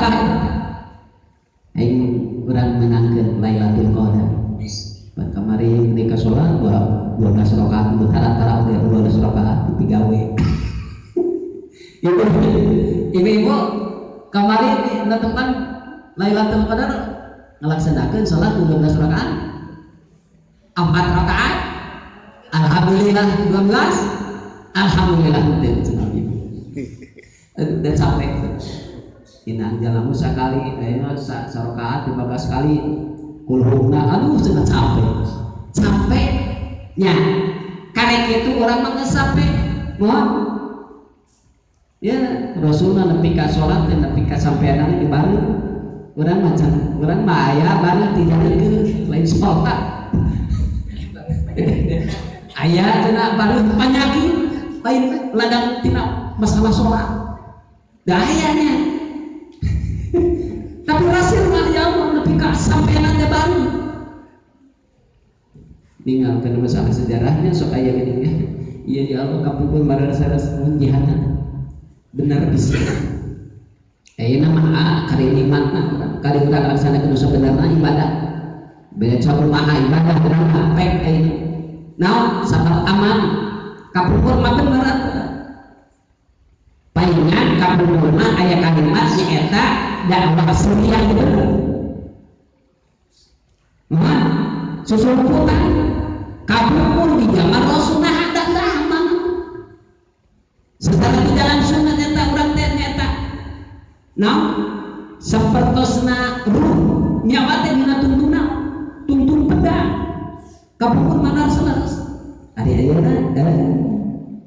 Barokah itu. Aing urang menangkeun Lailatul Qadar. Pan kamari mereka sholat 12 rakaat, tara-tara oge 12 rakaat digawe. Ibu, ibu-ibu kamari netepan Lailatul Qadar, ngelaksanakeun sholat 12 rakaat, 4 rakaat, alhamdulillah 12, alhamdulillah teu cenah ibu. Dan sampai inang jalan sekali ayeuna sarakaat 15 kali kulhuna, aduh cenah, capek capek nya. Karek itu urang mah geus sampai mohon ya, Rasulna nepi ka salat teh nepi ka sampeanana di baru. Urang macam urang mah aya baru tidak lain salat, aya cenah baru penyakit lain ladang tina masalah salat dayanya. Tapi Rasul mah ya Allah, nepi ka sampeanana baru tinggal karena masalah sejarahnya sok aya gini ya. Iya ya Allah, kapungkur marasa jihadna benar bisa. Ayeuna mah kari nikmatna urang, kari urang laksanakeun nu sabenerna ibadah. Beda kumaha ibadah urang mah pek ayeuna. Naon sabab aman. Kapungkur mah bener atuh. Palingan kapungkur mah aya kalimat nyaeta dakwah sirriyah bener. Mah susulputan kapungkur di zaman Rasul nah ada aman. Secara tidak langsung nyata urang teh nyata naon sapertosna ruh nyawa teh dina tungtungna tungtung pedang. Kapungkur mana leres, ari ayeuna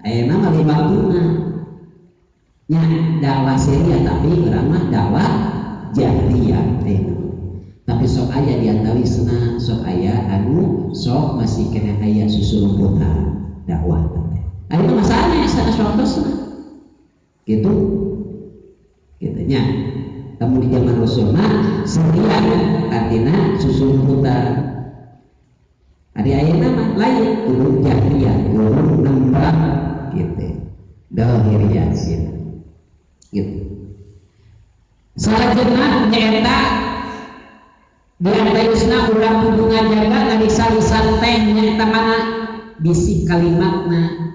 ayeuna mah waktuna nya dakwah sirriyah, tapi urang mah dakwah jahriyah ayeuna. Tapi sok aya di antawisna, sok aya anu sok masih kena aya susulumputan dakwah teh. Ayeuna masalahnya sanes waktosna gitu gitu nya. Kamu di zaman Rasul mah sirriyah, artinya susulumputan. Ari ayeuna mah lain, kudu jahriyah, kudu nembak gitu, dohiriyah gitu gitu. Salajengna nyaeta di antawisna urang kudu ngajaga ngariksa lisan teh, nyaeta mana bisi kalimatna.